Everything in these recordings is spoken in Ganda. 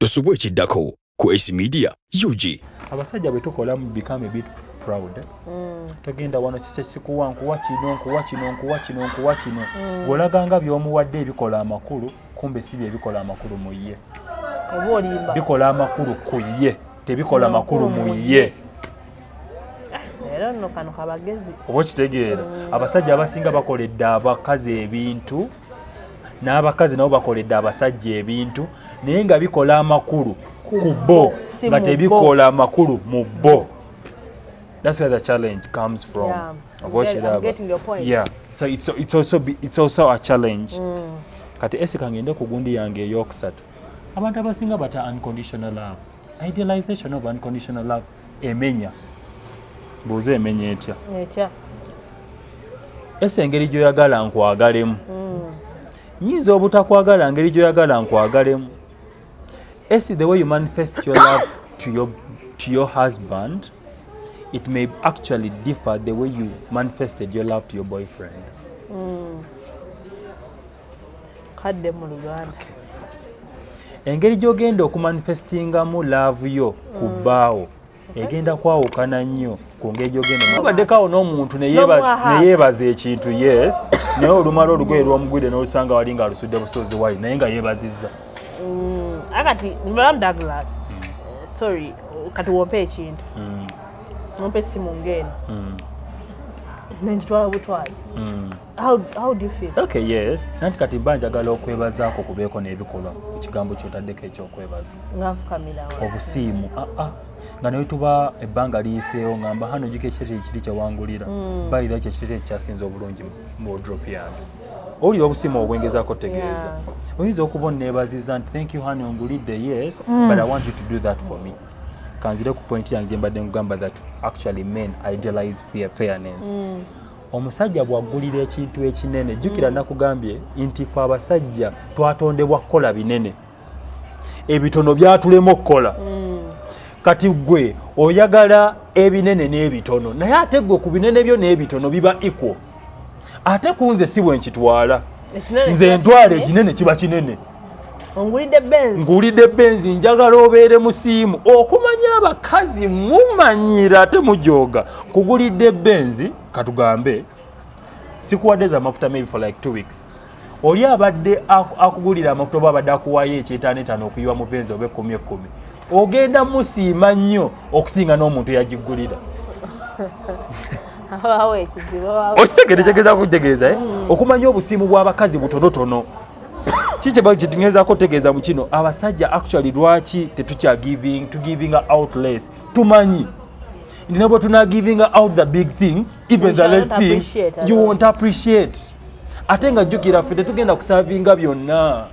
Tosubwa ekiddako ku Ace Media UG. Abasajja bwe tukola mu become a bit proud. Togenda wano kiki sikuwa, nkuwa kino, nkuwa kino, nkuwa kino, nkuwa kino. Gw'olaga nga by'omuwadde ebikola amakulu, kumbe si bye bikola amakulu mu ye. Oba olimba. Bikola amakulu ku ye, tebikola makulu mu ye. Era nno kano kabagezi. Oba okitegeera, abasajja abasinga bakoledde abakazi ebintu, n'abakazi nabo bakoledde abasajja ebintu, naye nga bikola amakulu ku bo, si nga mu tebikola amakulu mu bo. That's where the challenge comes from. Oba okiraba? I'm getting your point. Yeah, so it's also a challenge. Kati esika ngende ku gundi yange eyokusatu. Abantu abasinga bata unconditional love, idealization of unconditional love emenya. Mbuuza, emenya etya? Etya? Ese engeri gy'oyagala nkwagalemu, nyinza obutakwagala ngeri gy'oyagala nkwagalemu. Esi, the way you manifest your love to your husband, it may actually differ the way you manifested your love to your boyfriend. Kadde mu Luganda. Engeri gy'ogenda okumanifestingamu love yo ku bbaawo egenda kwawukana nnyo ku ngeri gy'ogenda obaddeko n'omuntu N'omuwa. Neyeebaza ekintu, yes, naye olumala olugoye lw'omugwire n'olusanga wali ng'alusudde busozi wali, naye nga yeebazizza. Akati Mulamu Douglas, sorry, kati wompa ekintu, wompa essimu ng'eno, nengitwala butwazi, how do you feel? Okay, yes, nanti kati mba njagala okwebazaako kubeeko n'ebikolwa ku kigambo ky'otaddeko ekyokwebaza. Nga nfukamira wansi. Obusiimu, aa, nga naye tuba ebbanga liyiseewo, ngamba hano jiko ekiteteeyi kiri kyewangulira bayira, ekyo ekiteteeyi kyasinza obulungi mu wardrobe yange. Owulira obusiimu obwengezaako tegeeza? Oyinza okuba onneebaziza nti thank you honey, ongulidde, yes, but I want you to do that for me. Kanzire ku point yange gye mbadde nkugamba that actually men idealize fairness. Omusajja bw'aggulira ekintu ekinene, jjukira nakugambye nti fe abasajja twatondebwa kukola binene, ebitono byatulema okukola. Kati gwe oyagala ebinene n'ebitono, naye ate gwe ku binene byo n'ebitono biba equal. Ate ku nze si bwe nkitwala. Ekinene Nze kiba ntwala kinene. Ekinene kiba kinene. Ongulidde Benz. Ngulidde Benz, njagala obeere musiimu. Okumanya abakazi mumanyira ate mujooga. Kugulidde Benz, katugambe sikuwadde za mafuta maybe for like 2 weeks. Oli abadde akugulira amafuta oba abadde akuwayo ekyetaano etaano okuyiwa mu Benz oba ekkumi ekkumi, ogenda musiima nnyo okusinga n'omuntu yagigulira. Abaawo ekizibu abaawo. Okitegere kyegezaako kutegeeza, eh? Okumanya obusiimu bw'abakazi butonotono. Ki kyetugezaako kutegeeza mu kino? Abasajja actually lwaki tetukya giving, to giving out less? Tumanyi nti ne bwe tuna giving out the big things, even We the shall less not things, appreciate at you all. won't appreciate. Ate nga jjukira ffe tetugenda kusavinga byonna.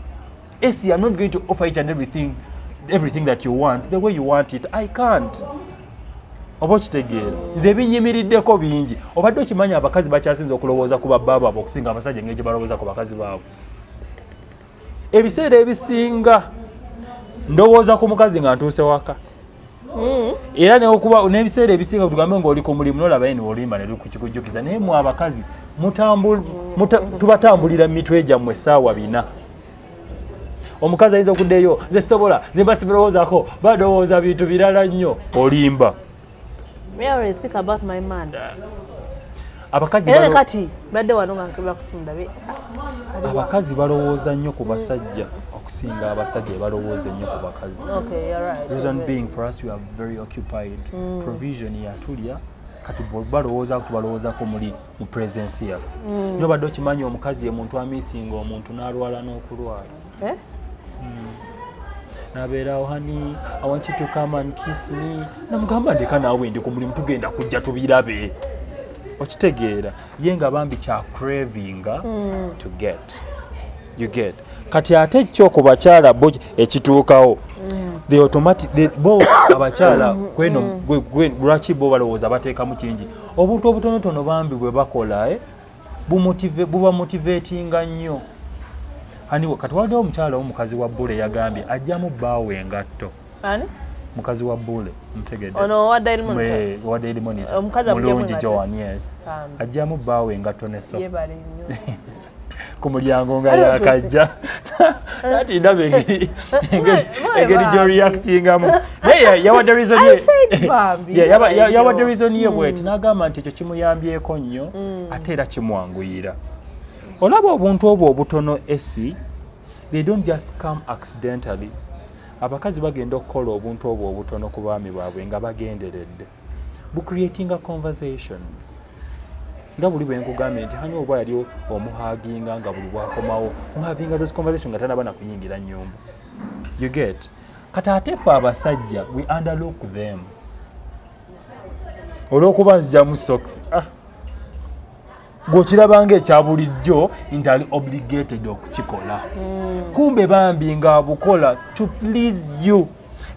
Esi, I'm not going to offer each and everything that you want the way you want it. I can't. Oba okitegeera, nze ebinyimiriddeko bingi. Obadde okimanyi abakazi bakyasinza okulowooza ku babba baabwe okusinga abasajja engeri gye balowooza ku bakazi baabwe? Ebiseera ebisinga ndowooza ku mukazi nga ntuuse waka, era neokuba n'ebiseera ebisinga tugambe ng'oli ku mulimu nolaba eni oluyimba ne lukikujjukiza. Naye mwe abakazi tubatambulira mu mitwe gyammwe essaawa 4. Omukazi ayinza okuddeyo, nze sobola, nze mba sibirowoozaako, badowooza bintu birala nnyo. Olimba. Me always think about my man. Abakazi Era ne kati badde wano nga nkebera ku simu ndabe. Abakazi balowooza nnyo ku basajja okusinga abasajja balowooza ennyo ku bakazi. Okay, you're right. Reason being, for us, we are very occupied. Provision yatulya. Kati balowooza tubalowoozako muli mu presence yaffe. Naye obadde okimanyi omukazi ye muntu amisinga omuntu n'alwala n'okulwala? Eh? Nabeerawo, honey, I want you to come and kiss me. Namugamba, ndeka naawe, ndi ku mulimu, tugenda kujja tubirabe. Okitegeera, ye nga bambi kya cravinga to get, you get. Kati ate kyo ku bakyala bo ekituukawo, the automatic bo abakyala kweno lwaki bo balowooza bateekamu kingi? Obuntu obutonotono bambi bwe bakola, eh, buba motivatinga nnyo. Anyway, kati waliwo omukyala omukazi wa Bule yagambye ajjamu bbaawe engatto. Ani? Mukazi wa Bule, ntegedde. Ono owa Daily Monitor? Owa Daily Monitor. Omukazi amuggyemu Mulungi. Engatto? Joan, yes. Bambi. Ajjamu bbaawe engatto ne socks. Yebale nnyo. Ku mulyango nga yakajja, ati ndaba engeri gy'oreactingamu, naye yawadde reason ye. Yawadde reason ye bweti, n'agamba nti ekyo kimuyambyeko nnyo, ate era kimwanguyira. Olaba obuntu obwo obutono esi, they don't just come accidentally. Abakazi bagenda okukola obuntu obwo obutono ku baami baabwe nga bagenderedde bucreatinga conversations, nga buli bwe nkugambye nti honey, oba yali omuhuginga nga buli bwakomawo muhavinga those conversation nga tanaba nakuyingira nyumba, you get? Kati ate ffe abasajja, we underlook them. Olwokuba nzijamu socks, ah, gw'okirabanga ekya bulijjo nti ali obligated okukikola, kumbe bambi ng'abukola to please you.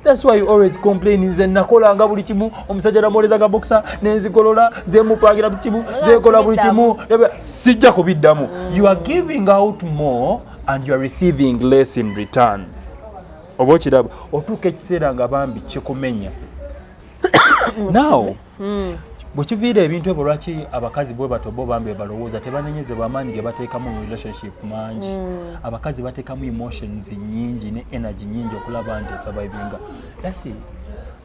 That's why you always complain, nze nakolanga buli kimu, omusajja namwolezaga boxer nenzigolola, nze mupangira buli kimu, nze nkola buli kimu, sijja kubiddamu. You are giving out more and you are receiving less in return. Oba okiraba, otuuka ekiseera nga bambi kikumenya. Now bwe kiviira ebintu ebyo, lwaki abakazi bwe bato bo bambi balowooza tebanenyezebwa amaanyi ge bateekamu mu relationship mangi? Abakazi bateekamu emotions nyingi ne energy nyingi okulaba nti esurvivinga. Esi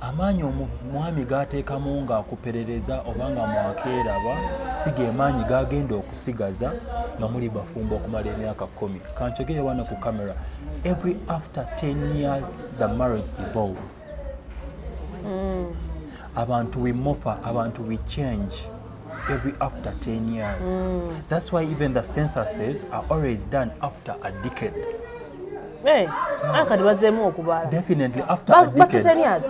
amaanyi omwami gateekamu ng'akuperereza oba nga mwakeeraba si ge maanyi gagenda okusigaza nga muli bafumbo okumala emyaka 10. Kankyogere wano ku camera, every after 10 years the marriage evolves. Abantu we morph, abantu we change every after 10 years. That's why even the censuses are always done after a decade. Eh, ah, kati bazzeemu okubala. Definitely after a Back to decade. 10 years?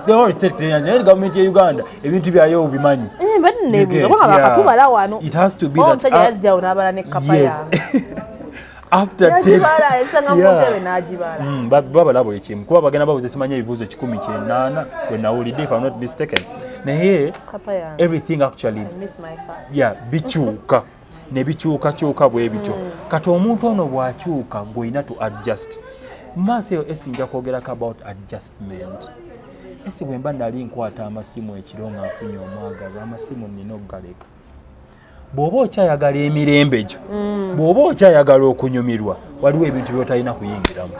They always take 10 years. Naye gavumenti ya Uganda ebintu byayo obimanyi. Eh, mbadde neebuuza kubanga bakatubala wano. It has to be Oh, that omusajja yazijjawo n'abala ne kapa yange. After 10 Yagibala, esanga mu ntebe n'agibala. Babala buli kimu kuba bagenda babuza simanyi ebibuuzo 180 bwe nawulidde, if I'm not mistaken, naye Kapa yange. everything actually I miss my car. Yeah, bikyuka ne bikyukakyuka bwe bityo. Kati omuntu ono bw'akyuka, gw'olina to adjust. Mu maaso eyo esi nja kwogerako about adjustment. Esi bwe mba nali nkwata amasimu ekiro nga nfunye omwagalwa, amasimu nina okugaleka. Bw'oba okyayagala emirembe gyo, bw'oba okyayagala okunyumirwa, waliwo ebintu by'otalina kuyingiramu.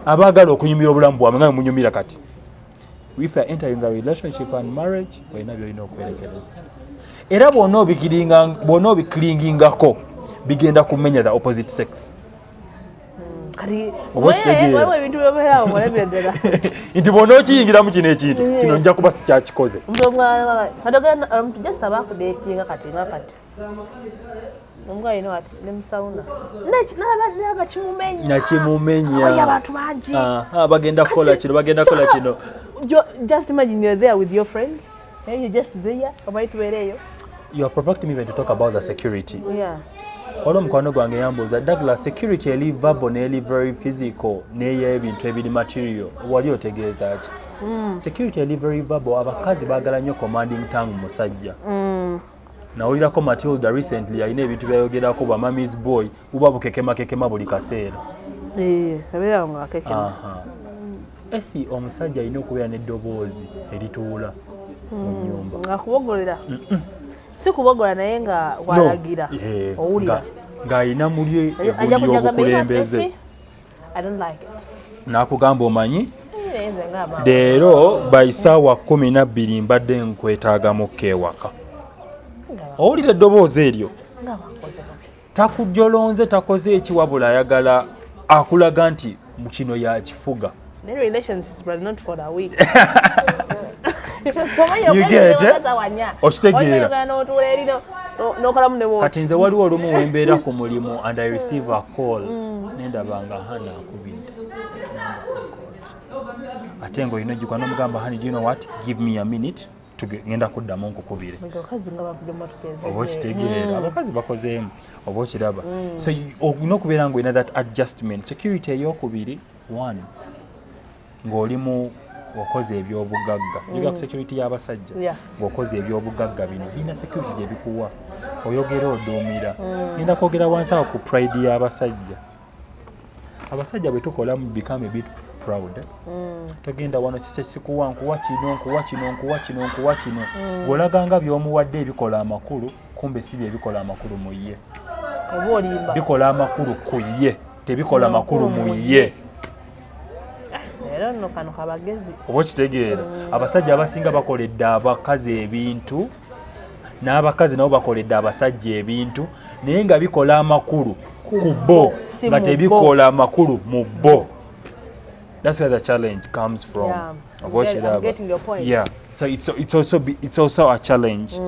Abaagala okunyumira obulamu bwamwe nga bwe munyumira kati, if you are entering a relationship and marriage, olina byolina okwerekereza. Era bw'ona obiclingingako, bigenda kumenya the opposite sex. Kati Oba okitegeera? waliwo ebintu byobeerawo olabira ddala. Nti bw'ona okiyingiramu kino ekintu kino, nja kuba sikyakikoze. Omuntu omulala kati ogenda omuntu just aba akudatinga kati nga kati omuga you know what, ne mu sauna nalaba kimumenya. Nakimumenya. Wali abantu bangi. Aha, bagenda kukola kino, bagenda kukola kino. Just imagine you're there with your friends. Eh, you're just there, omanyi tubeereeyo. You are provoking me even to talk about the security. Waliwo omukwano gwange yambuuza, "Douglas, security eri verbal n'eri very physical n'ey'ebintu ebiri material, wali otegeeza ki?" Security eri very verbal, abakazi baagala nnyo commanding tongue musajja. Nawulirako Matilda recently alina ebintu byayogerako, ba mummy's boy buba bukekemakekema buli kaseera. Eh, abeerawo nga akekema. Aha. Esi omusajja alina okubeera n'eddoboozi erituula mu nnyumba. Nga kubogolera, si kubogola, naye nga walagira. No, eh, owulira. Ng'alina muli Ajja egundi kujja gamba, y'obukulembeze. "Esi, I don't like it." N'akugamba, omanyi, Eh, nze nga maama. leero by saawa 12 mbadde nkwetaagamu ewaka. Owulira eddoboozi eryo. Nga bankoze bubi. Takujolonze, takoze ekiwabula, ayagala akulaga nti mu kino yakifuga. Naye relationships are not for the weak. You get, eh? Okitegeera. N'otuula eri n'okolamu ne bw'oti. Kati nze waliwo olumu wembeera ku mulimu and I receive a call, nendaba nga honey akubidde, ate nga olina ojjuka nomugamba, "Honey, do you know what, give me a minute, ngenda kuddamu nkukubire." Abakazi nga bavuga emmotoka ezeze. Oba okitegeera, abakazi bakozeemu, oba okiraba? So olina okubeera nga olina that adjustment. Security eyokubiri, one, ng'oli mu okoze ebyobugagga, njogera ku security y'abasajja, ng'okoze ebyobugagga, bino birina security gye bikuwa, oyogera oduumira. Ngenda kwogera wansi awo ku pride y'abasajja. Abasajja bwe tukola mu become a bit proud. Togenda wano sikuwa, nkuwa kino, nkuwa kino, nkuwa kino, nkuwa kino. Gw'olaga nga by'omuwadde ebikola amakulu, kumbe si bye bikola amakulu mu ye. Oba olimba. Bikola amakulu ku ye, tebikola makulu mu ye. Era nno kano kabagezi. Oba okitegeera, abasajja abasinga bakoledde abakazi ebintu, n'abakazi nabo bakoledde abasajja ebintu, naye nga bikola amakulu ku bo, si nga mu tebikola amakulu mu bo. That's where the challenge comes from. Yeah, Oba okiraba? I'm getting your point. Yeah, so it's also a challenge.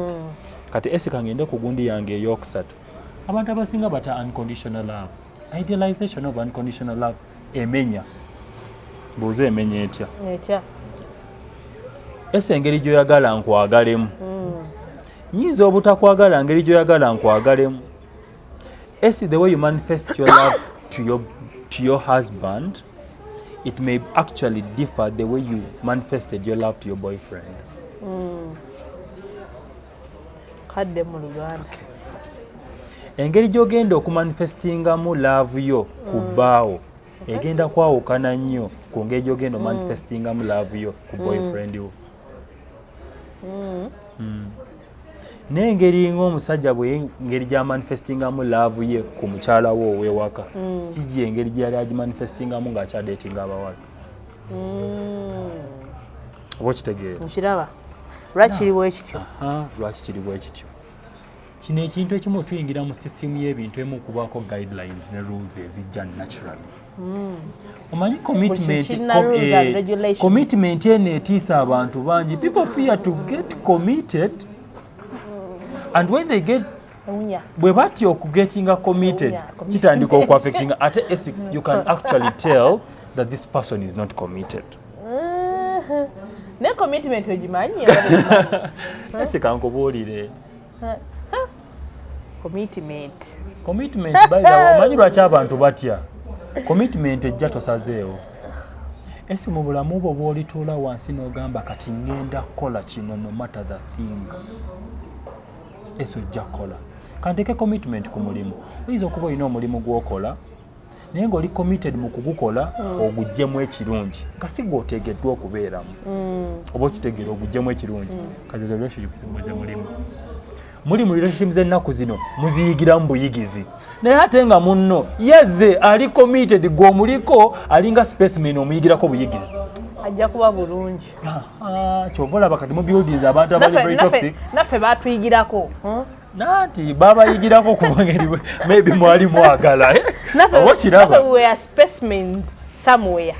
Kati esi kangende ku gundi yange eyokusatu. Abantu abasinga bata unconditional love, idealization of unconditional love emenya. Mbuuza, emenya etya? Etya? Ese engeri gy'oyagala nkwagalemu, nyinza obutakwagala ngeri gy'oyagala nkwagalemu. Esi, the way you manifest your love to your husband, it may actually differ the way you manifested your love to your boyfriend. Kadde mu Luganda. Engeri gy'ogenda okumanifestingamu love yo ku bbaawo egenda kwawukana nnyo ku ngeri gy'ogenda omanifestingamu love yo ku boyfriend wo. N'engeri ng'omusajja bwe engeri gy'amanifestingamu love ye ku mukyala we ow'ewaka, si gye engeri gye yali agimanifestingamu ng'akyadeetinga abawala. Oba okitegeera? Nkiraba. Lwaki kiri bwe kityo? Aha, lwaki kiri bwe kityo? Kino ekintu ekimu, tuyingira mu sisitimu y'ebintu emu okubaako guidelines ne rules ezijja naturally. Omanyi commitment, Kirina rules and regulations. Commitment eno etiisa abantu bangi. People fear to get committed, and when they get Ewunya. bwe batya okugetinga committed, Ewunya, committed. kitandika okuaffectinga. Ate esi, you can actually tell that this person is not committed. Naye commitment ogimanyi? Esi, kankubuulire. Commitment. Commitment, by the way, omanyi lwaki abantu batya commitment? Ejja tosazeewo. Esi, mu bulamu bwo bw'olituula wansi n'ogamba, "Kati ŋŋenda kukola kino no matter the thing," esi ojja kukola. Kanteke commitment ku mulimu. Oyinza okuba olina omulimu gw'okola, naye ng'oli committed mu kugukola oguggyemu ekirungi, nga si gw'oteegeddwa okubeeramu. Oba okitegeera? Oguggyemu ekirungi. Kazi ezo relationships mwe ze mulimu, muli mu relationship z'ennaku zino muziyigiramu buyigizi, naye ate nga munno yazze ali committed, gw'omuliko alinga specimen, omuyigirako buyigizi. Ajja kuba bulungi. Ah, kyova olaba kati mu buildings abantu abali very toxic. Naffe batuyigirako. Nanti babayigirako kubanga maybe mwali mwagala, eh? Oba kiraba? We were specimens somewhere.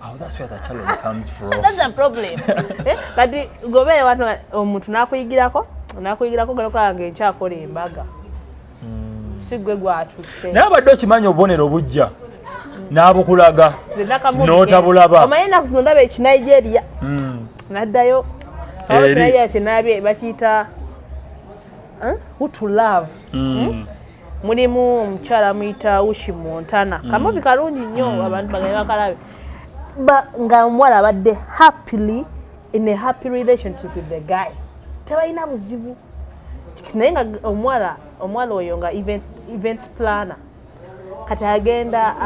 Oh, that's where the challenge comes from. That's a problem. Eh, kati gobeere wano, omuntu nakuyigirako galokola nga enkyakola embaga, si gwe gwatutte. Naye abadde okimanyi, obubonero bujja n'abukulaga n'otabulaba. Omanyi ennaku zino ndaba ekinigeria, naddayo Eri. ekinigeria kyenabye bakiyita, eh? Who to Love. Mulimu omukyala amuyita Ushi Montana. Kamovie kalungi nnyo, abantu bagende bakalabe. Nga omuwala abadde happily in a happy relationship with the guy, tebalina buzibu, naye nga omuwala oyo nga event planner. Kati agenda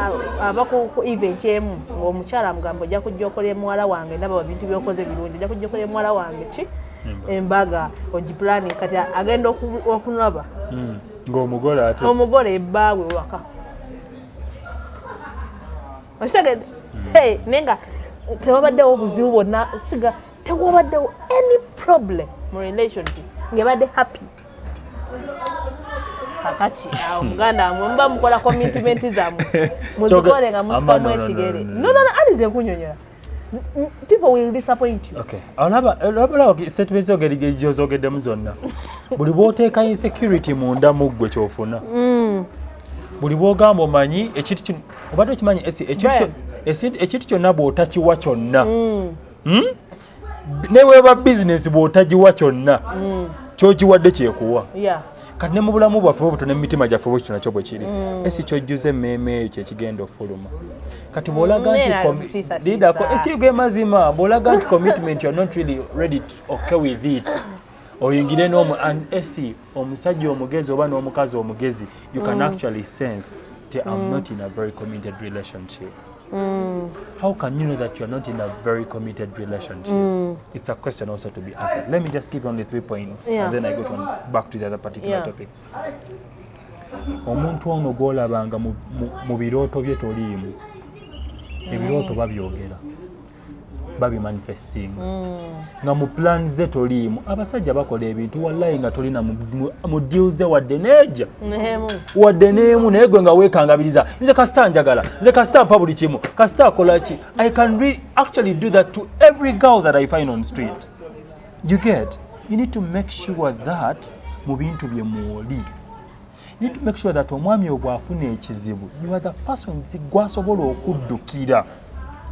aba ku event emu, ng'omukyala amugamba, "Ojja kujja okola muwala wange, ndaba ebintu byokoze birungi, ojja kujja okola muwala wange ki embaga ogiplanning." Kati agenda okunaba Ng'omugole ate omugole ebbaabwe waka. Okitegedde? Hey, naye nga tewabaddewo obuzibu bwonna, siga tewabaddewo any problem mu relationship, ng'ebadde happy. Kakati awo muganda wamwe, muba mukola commitment zammwe, muzikole nga Amba, musikamu no, no, no, ekigere. no, no. No, alize nkunyonyola. People will disappoint you. Okay. Olaba statement zogeri gyozogeddemu zonna, buli bw'oteeka insecurity munda mu ggwe, kyofuna. Buli bw'ogamba omanyi ekintu kino, obadde okimanyi ekintu Brian. ekintu kyonna bw'otakiwa kyonna, Ne bweba bizinesi, bw'otagiwa kyonna, kyokiwadde kyekuwa. Kati ne mu bulamu bwaffe bwe buto, ne mu mitima gyaffe bwe kityo nakyo bwe kiri. Esi, kyojjuza emmeeme eyo kyekigenda ofuluma. Kati bw'olaga nti Mbeera tiisa-tiisa. Lidako ekiri mazima, bw'olaga nti commitment you are not really ready okay with it, oyingire n'omu and esi omusajja omugezi oba n'omukazi omugezi, you can actually sense nti I'm not in a very committed relationship. How can you know that you're not in a very committed relationship? It's a question also to be answered. Let me just give only three points and then I go to back to the other particular topic. Omuntu ono gw'olabanga mu birooto bye toliimu, ebirooto babyogera, babimanifestinga, nga mu plans ze toliimu. Abasajja bakola ebintu, wallayi, nga tolina mu deal ze wadde neeja Nehemu. wadde n'emu, naye gwe nga weekangabiriza, "Nze kasita njagala, nze kasita mpa buli kimu, kasita akola ki." I can actually do that to every girl that I find on street. You get? You need to make sure that mu bintu bye mwoli, you need to make sure that omwami obwo afuna ekizibu, you are the person gwasobola okuddukira,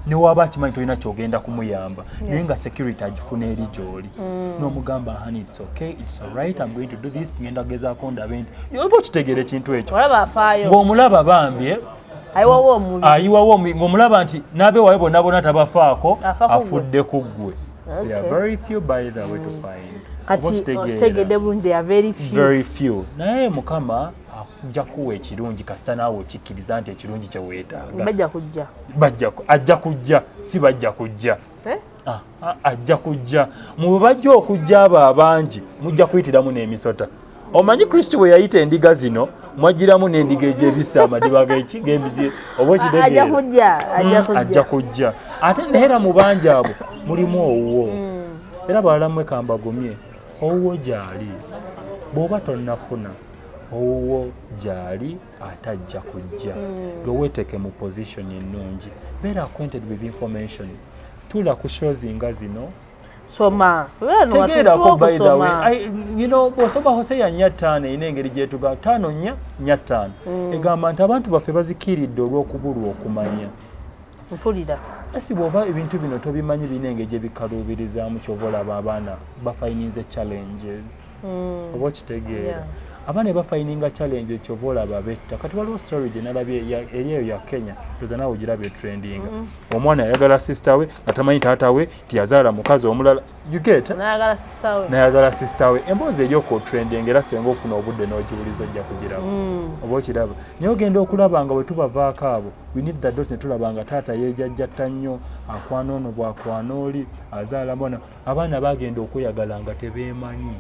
newaba akimanyi tolina kyogenda kumuyamba, naye nga security agifuna eri gy'oli, n'omugamba, "Honey, it's okay, it's alright, I'm going to do this, ngenda kugezaako ndabe nti," oba okitegeera ekintu ekyo. Olaba afaayo. Ng'omulaba bambi ayiwawo omubiri. Ayiwawo ng'omulaba nti n'abeewayo bonna bonna tabafaako. Afa ku ggwe. Afudde ku ggwe. There are very few, by the way, to find. Kati Oba okitegeera? okitegedde bulungi, they are very few. Very few, naye Mukama ajja kuwa ekirungi kasita naawe okikkiriza nti ekirungi kye weetaaga. Bajja kujja. Ajja kujja, si bajja kujja. Eh? Ah, ah, ajja kujja. Mu bwe bajja okujja abo abangi, mujja kuyitiramu n'emisota. Omanyi Kristo bwe yayita endiga zino, mwagiramu n'endiga egyebisa amadiba g'embizi, oba Ajja okitegeera? kujja, ajja Ajja kujja. kujja ate, naye era mu bangi abo mulimu owuwo. Era balala mmwe kambagumye, owuwo gy'ali. Bw'oba tonnafuna, owuwo gy'ali, ate ajja kujja. Gwe weeteeke mu position ennungi, beera acquainted with information, tuula ku shows nga zino. Soma. Beera no Tegeerako, by the way. okusoma. Bw'osoma Hoseya 4:5, erina engeri gyetuga 5:4 4:5, egamba nti abantu baffe bazikiridde olw'okubulwa okumanya. Mpulira. Esi bw'oba ebintu bino tobimanyi, birina engeri gye bikaluubirizaamu. Kyova olaba abaana bafindinze challenges, oba okitegeera? Yeah. Abaana bafindinga challenges, kyova olaba betta. Kati waliwo story gye nalabye eri eyo ya Kenya, toza naawe ogirabye, trendinga. Omwana yayagala sister we nga tamanyi taata we tiyazaala mukazi omulala, you get? Nayagala sister we. Nayagala sister we. Emboozi eri trending, era senga ofuna obudde n'ogiwuliza ojja kugiraba, oba okiraba. Naye ogenda okulaba nga bwe tubavaako abo, we need the dots, ne tulaba nga taata yeejajjatta nnyo, akwana ono bwakwana oli azaala bona. Abaana bagenda okweyagala nga tebeemanyi.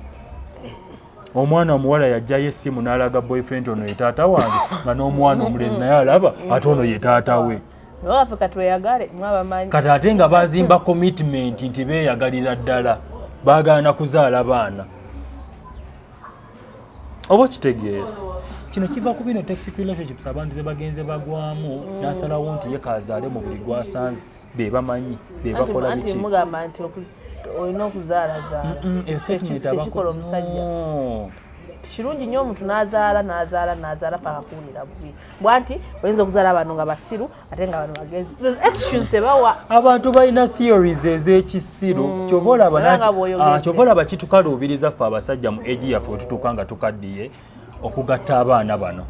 Omwana omuwala yajjayo essimu n'alaga boyfriend, "Ono ye taata wange," nga n'omwana omulenzi naye alaba ate ono ye taata we. Waffe katweyagale, mwabamanyi. Kati ate nga bazimba commitment nti beeyagalira ddala, baagaana kuzaala baana, oba okitegeera? Kino kiva ku bino toxic relationships abantu ze bagenze bagwamu, n'asalawo nti ye kazaale mu buli gwasanze, be bamanyi be bakola. Anti Biki? mugamba nti olina okuzaalazaala. Eyo statement Kyekikola omusajja. No. Kirungi nnyo omuntu n'azaala, n'azaala, n'azaala paka kuwulira bubi bwanti oyinza okuzaala bano nga basiru ate nga bano bagezi. Those excuse tebawa. Abantu balina theories ez'ekisiru, kyova olaba Era nga bw'oyogedde. Ah, kyova olaba kitukaluubiriza ffe abasajja mu age yaffe we tutuuka nga tukaddiye okugatta abaana bano,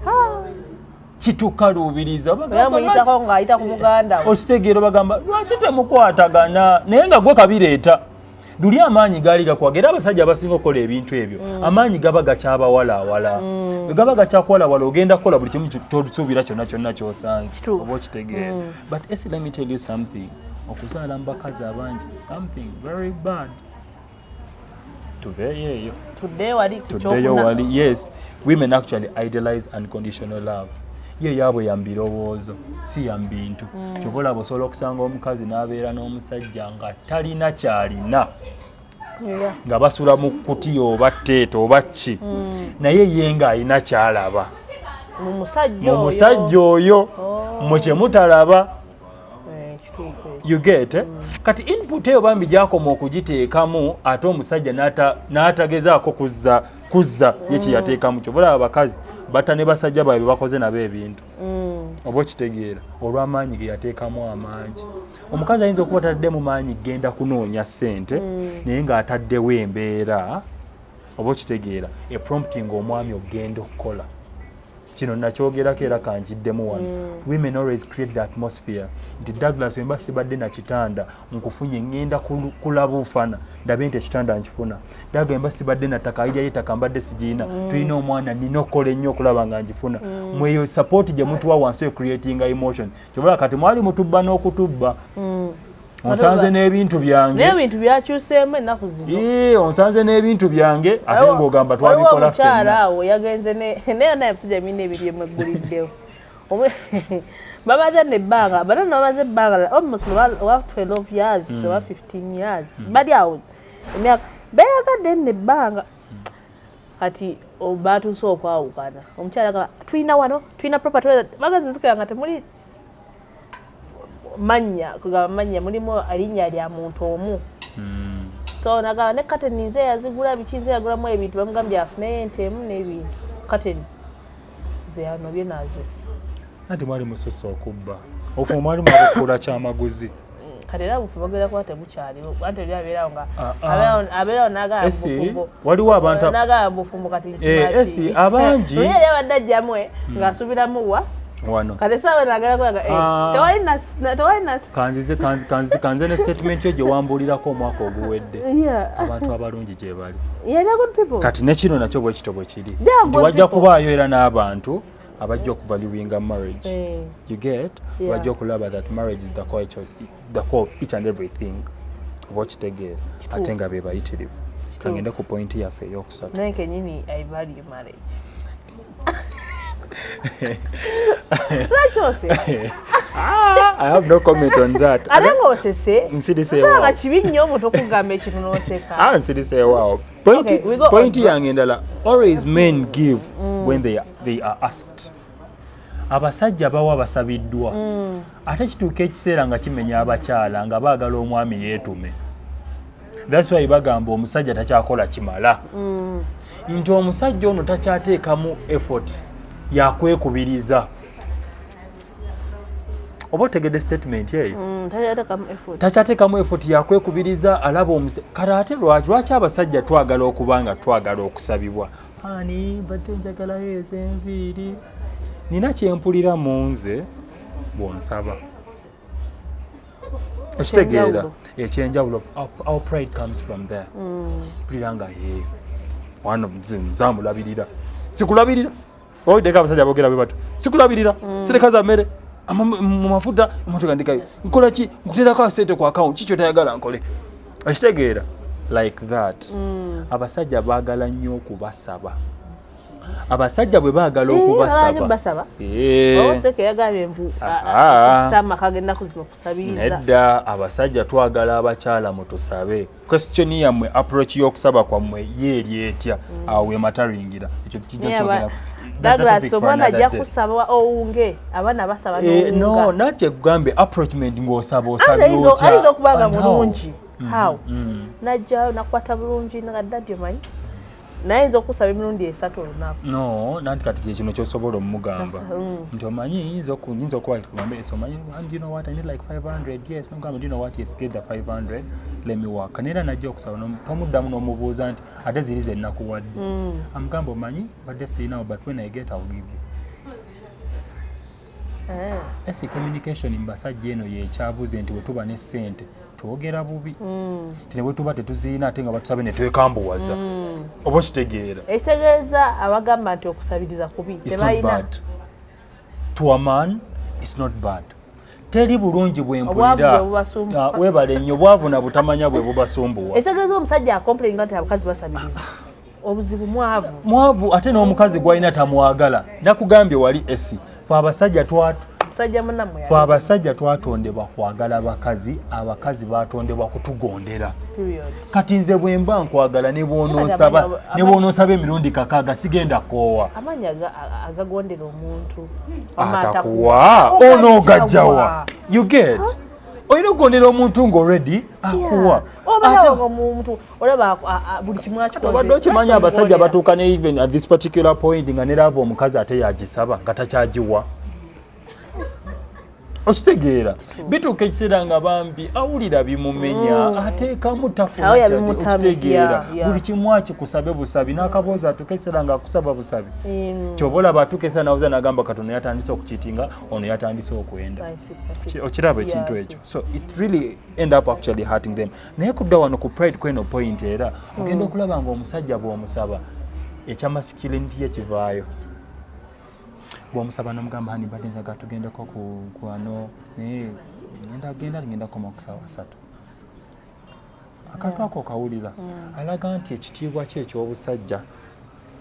kitukaluubiriza. Era Bagamba, muyitako ng'ayita ku muganda we. Okitegeera? Bagamba, "Lwaki temukwatagana?" Naye nga gwe kabireeta luli amaanyi gaali gakwaga. Era abasajja abasinga okukola ebintu ebyo, amaanyi gaba gakyabawalaawala. Bwe gaba gakyakuwalawala, ogenda kukola buli kimu tosuubira kyonna kyonna kyosanze. Kituufu. Oba okitegeera? But esi, let me tell you something, okuzaala mu bakazi abangi, something very bad. Tuveeyo eyo. Tuddeyo wali ku Tuddeyo kyokuna. wali. Yes, women actually idealize unconditional love. Ye yaabwe ya mu birowoozo, si ya mu bintu. Kyova olaba osobola okusanga omukazi n'abeera n'omusajja nga talina kyalina, nga basula mu kutiya oba teeta oba ki, naye ye ng'alina kyalaba mu musajja mu oyo. musajja oyo, mwe kye mutalaba. Eh, kituufu ekyo. You get, eh? Kati input eyo bambi gyakoma okugiteekamu, ate omusajja n'atagezaako kuzza ye kye yateekamu. Kyova olaba abakazi batta ne basajja baabwe bakoze nabo ebintu, oba okitegeera? Olw'amaanyi ge yateekamu amangi. Omukazi ayinza okuba tadde mu maanyi genda kunoonya ssente, naye ng'ataddewo embeera, oba okitegeera, eprompting omwami okugenda okukola. Kino nakyogerako era kankiddemu wano. Women always create the atmosphere nti, "Douglas, wemba sibadde na kitanda, nkufunye, ngenda kulaba ofana ndabe nti ekitanda nkifuna. Doug, wemba sibadde na ttaka, ayiryayo ettaka mbadde sigiina, tulina omwana, nina okukola ennyo okulaba nga ngifuna." Mweyo support gye mutuwa wansi, creatinga emotion. Kyobola kati mwali mutubba n'okutubba. Onsanze n'ebintu byange. Naye ebintu byakyuseemu ennaku zino. Ee, onsanze n'ebintu byange, ate ng'ogamba twabikola ffenna. Omukyala awo yagenze naye naye musajja mina ebiri emwegguliddewo. Bamaze nebbanga, bano bamaze ebbanga almost oba 12 years oba 15 years. Bali awo emyaka beyagadde nno ebbanga. Kati batuuse okwawukana. Omukyala agamba tulina wano, tulina property, bagenze zikira nga temuli mannya, kugamba mannya mulimu erinnya lya muntu omu. So nagamba ne kateni nze yazigula, biki nze yagulamu ebintu, bamugambye afuneyo ente emu n'ebintu. Kateni ze yanobye nazo. Anti mwali mususse okubba. Obufumbo mwali mwabufuula kyamaguzi. Kati era obufu bagenda kuba tebukyaliwo, anti eri abeerawo nga abeerawo n'agamba bufumbo. Waliwo abantu n'agamba bufumbo kati esi abangi. Oli yali abadde ajjamu ng'asubiramu wa wano. Kati essaawa nagala kulaga tewali na tewali na Kanzize kanzi kanze ne statement yo gye wambuulirako omwaka oguwedde. Abantu abalungi gye bali. Yeah, they're good people. Kati ne kino nakyo bwe kityo bwe kiri. Nti wajja kubaayo era n'abantu abajja okuvaluinga marriage. You get? Bajja okulaba that marriage is the core of each and everything. Oba okitegeera, ate nga be bayitirivu. Kangende ku point yaffe eyokusatu. Naye kenyini I value marriage. Lwaki oseka? I have no comment on that. Ate ng'osese, Nsiriseewaawo. nga kibi nnyo omuntu okugamba ekintu n'oseka. Ah, nsiriseewaawo. Point, Okay, we go point on. yange endala, always men give when they are asked. Abasajja bawa basabiddwa. Ate kituuka ekiseera nga kimenya abakyala nga baagala omwami yeetume. That's why bagamba omusajja takyakola kimala. Nti omusajja ono takyateekamu effort yakwekubiriza. Oba otegedde statement eyo? Takyateekamu effort. Takyateekamu effort yakwekubiriza, alaba kale ate lwaki abasajja twagala okuba nga twagala okusabibwa? Ani mbadde njagalayo ez'enviiri, nina kyempulira mu nze bw'onsaba. Okitegeera? Ekyenjawulo. Our pride comes from there. Mpulira nga ye wano nzamulabirira, sikulabirira. Owuliddeko abasajja boogera bwe batyo, sikulabirira, sireka za mmere mu mafuta, emotoka ndikayo, nkola ki, nkuteerako sente ku account, kiki otayagala nkole? Okitegeera? Like that. Abasajja baagala nnyo okubasaba. Abasajja bwe baagala okubasaba, basaba. Oseka yagambye mbu amaka g'ennaku zino kusabiriza. Nedda, abasajja twagala abakyala mutusabe. Question yammwe, approach y'okusaba kwammwe yeeri etya? Awo wemataringira, ekyo kijja kyogera. Douglas, omwana ajja kusaba owunge, abaana basaba. No, nakye kugambe approachment ng'osaba osabye. Otya? Ayinza okuba nga mulungi how najja nakwata bulungi nga daddy omanyi, naye ayinza okusaba emirundi 3 olunaku. No, nanti kati kyekino kyosobola omugamba nti omanyi yinza okuba kugambe, omanyi, and you know what, I need like 500. Yes, nogamba, do you know what, yes, get the 500, let me work. Neera najja okusaba, tomuddamu n'omubuuza nti ate ziri ze nnakuwadde. Amugamba, omanyi badde siinawo, but when I get, I'll give you. Esi communication mu basajja eno yekyabuze nti bwe tuba ne ssente twogera bubi, nti ne bwe tuba tetuziina ate nga batusabe ne twekambuwaza. Oba okitegeera? Ekitegeeza abagamba nti okusabiriza kubi tebalina. To a man it's not bad. Teri bulungi bwempulira. Webale nnyo, bwavu na butamanya bwe bubasumbuwa. Ekitegeeza omusajja acomplaininga nti abakazi basabiriza, obuzibu mwavu. Mwavu, ate n'omukazi gwalina tamwagala. Nakugambye wali esi fe abasajja fe abasajja twatondebwa kwagala bakazi, abakazi batondebwa kutugondera. Kati nze bwe mba nkwagala, ne bw'onoosaba emirundi 6 sigenda koowa. Amaanyi agagondera omuntu atakuwa onoogajjawa? You get? Olina okugondera omuntu ng'already akuwa. Omuntu olaba buli kimu. Obadde okimanyi abasajja batuuka ne even at this particular point nga nerava omukazi ate yagisaba nga takyagiwa? Okitegeera? Bituuka ekiseera nga bambi awulira bimumenya, ateekamu tafuna. Okitegeera? Buli kimu akikusabe busabi n'akaboozi, atuuka ekiseera nga akusaba busabi. Kyova olaba atuuka ekiseera nawuza nagamba katono yatandise okucheatinga, ono yatandise okwenda. Okiraba ekintu ekyo? So it really end up actually hurting them. Naye kudda wano ku pride kweno point, era ogenda okulaba nga omusajja bw'omusaba ekya masculinity ye kivaayo. Bw'omusaba nomugamba, honey, badde njagala tugendeko ku kwano, naye Ngenda genda, ngenda koma ku saawa 3." Akantu ako okawulira, alaga nti ekitiibwa kye eky'obusajja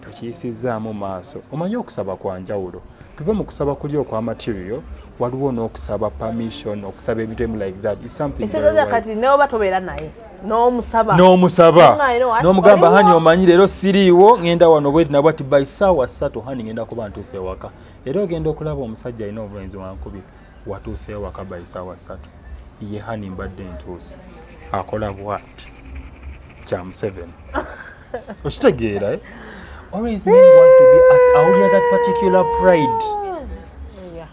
tokiyisizzaamu maaso. Omanyi okusaba kwa njawulo. Tuve mu kusaba kuli okwa material, waliwo n'okusaba permission, okusaba ebintu ebimu like that. It's something very Ekitegeeza wise. Kati neoba tobeera naye n'omusaba. N'omusaba. Nga, you know what? N'omugamba, Oliwo? "Honey, omanyi leero siriiwo, ngenda wano bweti nabwati, by saawa 3, honey, ngenda kuba ntuuse ewaka." Era ogenda okulaba omusajja alina obulenzi wankubi, watuuse ewaka by saawa 3? "Ye honey, mbadde ntuuse." Akola bwati kya Museveni. Okitegeera, eh? Always men want to be awulira that particular pride.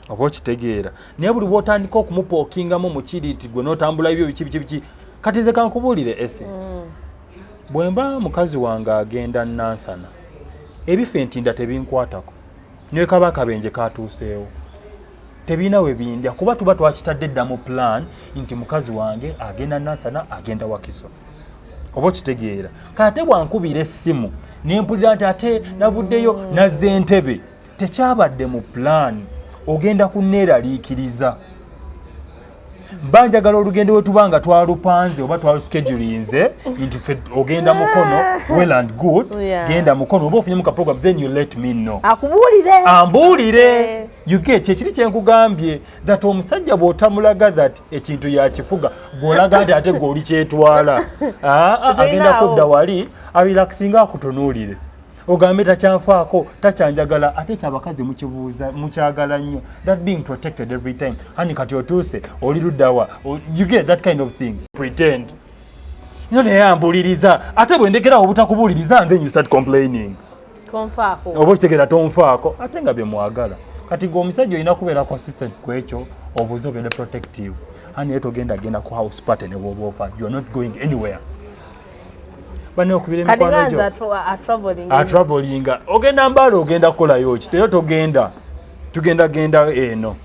Oba okitegeera, naye buli bwotandika okumupokingamu mukiri nti gwe n'otambula ebyo biki biki biki. Kati nze kankubuulire ese, bwe mba mukazi wange agenda Nansana, ebifo entinda tebinkwatako, naye kaba akabenje katuuseewo, tebirina we bindya, kuba tuba twakitadde dda mu plan nti mukazi wange agenda Nansana, agenda Wakiso. Oba okitegeera, kate bwankubira essimu nempulira nti ate navuddeyo nazza Entebe, tekyabadde mu plan, ogenda kuneeraliikiriza. Mba njagala olugendo we tuba nga twalupanze oba twaluschedulinze nti ffe ogenda Mukono, well and good. Genda Mukono, oba ofunyemu ka program, then you let me know. Akubuulire. Ambuulire. Eh. You get kyekiri kyenkugambye that omusajja bw'otamulaga that ekintu yakifuga, gw'olaga nti ate gwe oli kyetwala. Ah, ah, agenda Tetulinawo. kudda wali arelaxinga, akutunuulire, ogambe takyanfaako, takyanjagala. Ate ekyabakazi mukibuuza, mukyagala nnyo, that being protected every time. "Honey, kati otuuse, oli luddawa?" You get that kind of thing. Pretend nyo naye ambuliriza, ate bwe ndekerawo obutakubuuliriza and then you start complaining. Tonfaako. Oba okitegeera, tonfaako, ate nga bye mwagala. Kati gwe omusajja olina kubeera consistent ku ekyo, obuuze, ogende protective. Honey, togenda genda ku house party ne bwoba ofa, you are not going anywhere. Bane okubira Kati emikwano nga gyo. nze atraveling. Atravelinga, ogenda Mbaala, ogenda kukolayo ki? Teyo togenda, tugenda genda eno.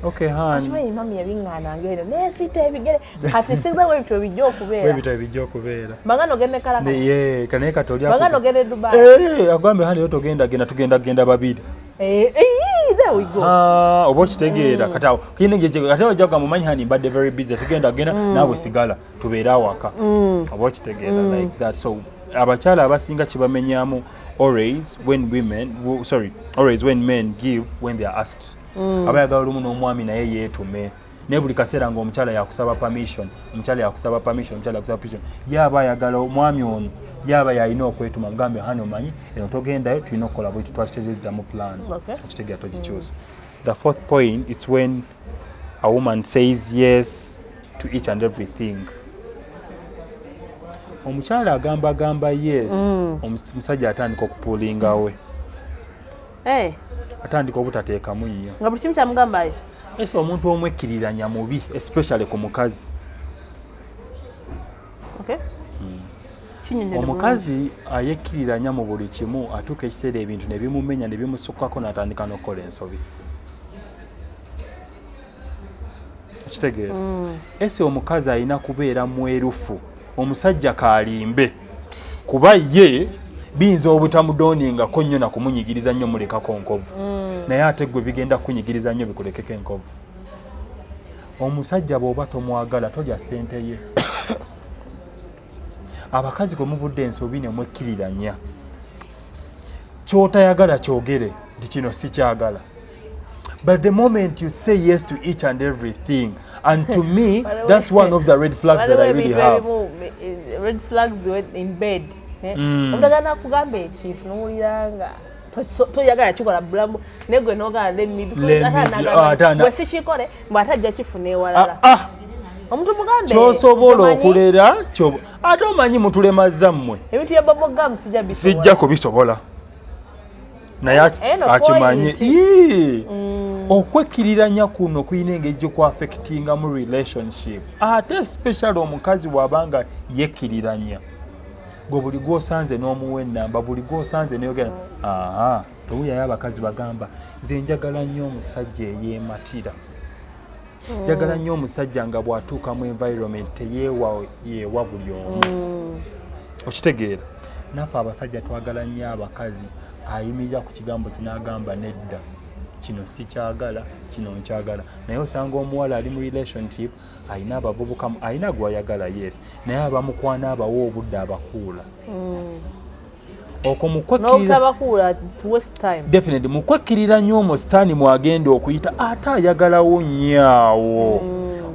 Okay honey. Kimanyi mami yabiŋŋaananga eno nensita ebigere, kati singa bwe bijja okubeera. Webitabo bijja okubeera. Baganda ogenda Kalaka. Ye kanaye kati oli Baganda ogenda e Dubai. Eh, agambe, "Honey, yo togenda genda, tugenda genda babiri." Eh, eh, there we go. Ah, oba okitegeera, kati awo kiyina engeri ate ojja kugamba, "Omanyi honey, mbadde very busy, tugenda genda, naawe sigala tubeere awaka." Oba okitegeera, like that. So abakyala abasinga kibamenyamu always when women sorry, always when men give when they are asked. Abayagala olumu n'omwami naye yeetume, naye buli kaseera ng'omukyala yakusaba permission, omukyala yakusaba permission, omukyala yakusaba permission, ye aba ayagala omwami ono yaba yalina okwetuma, mugambe, "Honey, omanyi eno togendayo, tulina okukola bwetu, twakitegeeza mu plan." Okitegeera, togikyusa. The fourth point is when a woman says yes to each and everything. Omukyala agamba agamba yes, omusajja atandika okupullinga we. Eh, atandika obutateekamu nnyo. Nga buli kimu kyamugambayo. Ese omuntu omwekkiriranya mubi, especially ku mukazi. Okay. Kinnyonnyole bulungi. Omukazi ayekkiriranya mu buli kimu atuuka ekiseera ebintu ne bimumenya ne bimusukkako, n'atandika n'okukola ensobi. Okitegeera, ese omukazi alina kubeera mwerufu, omusajja kalimbe, kuba ye biyinza obutamudoningako nnyo nakumunyigiriza nnyo, mulekako nkovu, naye ate gwe bigenda kukunyigiriza nnyo bikulekeko enkovu. Omusajja bw'oba tomwagala, tolya ssente ye. Abakazi kwe muvudde ensobi ne mwekkiriranya, kyotayagala kyogere nti kino sikyagala. But the moment you say yes to each and everything, and to me that's one of the red flags that I really Waliwo have. ebintu ebimu, red flags in bed, eh? Omuntu agenda kugamba ekintu nowulira nga toyagala kikola bulamu, naye gwe nogala Let me ate bwe sikikole mbw ate ajja kifuna ewalala. Ah, ah, Omuntu mugambe kyosobola tomanyi, okulera ate omanyi mutulemaza mmwe. Ebintu bya bubblegum sijja bisobola. Sijja kubisobola, naye Eno akimanye. point. Ii. Okwekkiriranya kuno kulina engeri gyokwaffectingamu relationship, ate especially omukazi bw'abanga yekkiriranya, gwe buli gwosanze n'omuwa ennamba, buli gwosanze neyogera. Aha, towulirayo abakazi bagamba, "Nze njagala nnyo omusajja eyeematira, njagala nnyo omusajja nga bw'atuuka mu environment teyeewa yeewa buli omu." Okitegeera, naffe abasajja twagala nnyo abakazi ayimirira ku kigambo kinaagamba nedda. Kino sikyagala, kino nkyagala. Naye osanga omuwala ali mu relationship, alina abavubuka, alina gwayagala, yes, naye abamukwana abawa obudde, abakuula okwo mukwekkirira. N'obutabakuula to waste time. Definitely, mukwekkirira nnyo omwo sitaani mwagenda okuyita, ate ayagalawo nnyaawo.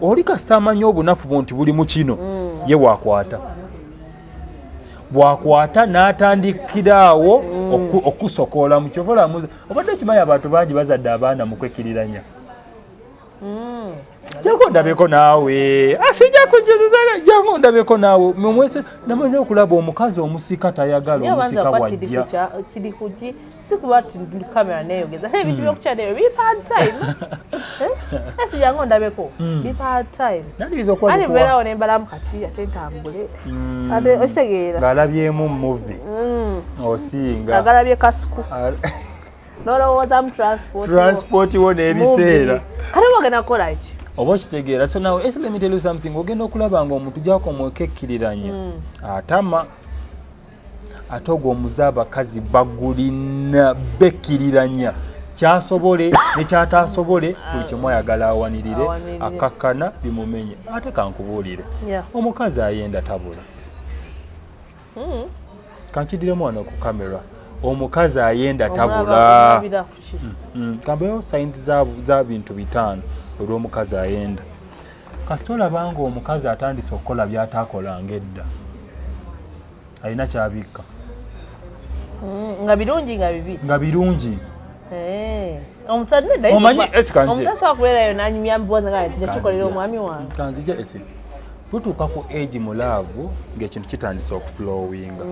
Oli kasita amanyi obunafu bwo nti buli mu kino, ye wakwata bwakwata n'atandikiraawo okusokoola mu kyova olamuza. Obadde okimanyi abantu bangi bazadde abaana mu kwekkiriranya? Jangu ndabeko naawe, asijja kujezeza, jangu ndabeko naawe mwese. Namanyi okulaba omukazi omusika tayagala Naye obanza omusika kuba kiri bwajja. Kiri kuki, si kuba ti kamera neeyogeza, naye ebintu by'okukyala ebyo bipa hard time. Eh? Si jangu ndabeko, bipa hard time. Nandiyinza okuba Ani bikuwa mbeerawo ne mbalamu kati ate ntambule, ate okitegeera. Ng'alabyemu movie osinga. Agalabye kasuku n'olowooza mu transport. Transport wo n'ebiseera. Movie. Kati oba ogenda kukola ki? Oba okitegeera. So now let me tell you something. Ogenda okulaba nga omuntu gyakomwekekkiriranya atama, ate ogwo omuze abakazi bagulina, bekkiriranya kyasobole nekyatasobole, buli kimu ayagala awanirire. Awanirire. Akakkana bimumenye. Ate kankubuulire, omukazi ayenda tabula. Kankidiremu wano ku kamera, omukazi ayenda tabula. Omulabira ku ki? Kambeewo signs za bintu 5 olw'omukazi ayenda. Kasita olaba nga omukazi atandise okukola by'ataakolanga edda, alina kyabikka. Nga birungi nga bibi? Nga birungi. Eh. Omusajja nedda. Omanyi, esi kanze. Omuntu asobola kubeerayo n'anyumya mboozi nga njakikolera omwami wange. Kanzija esi tutuuka ku age mu love ng'ekintu kitandise okuflowinga,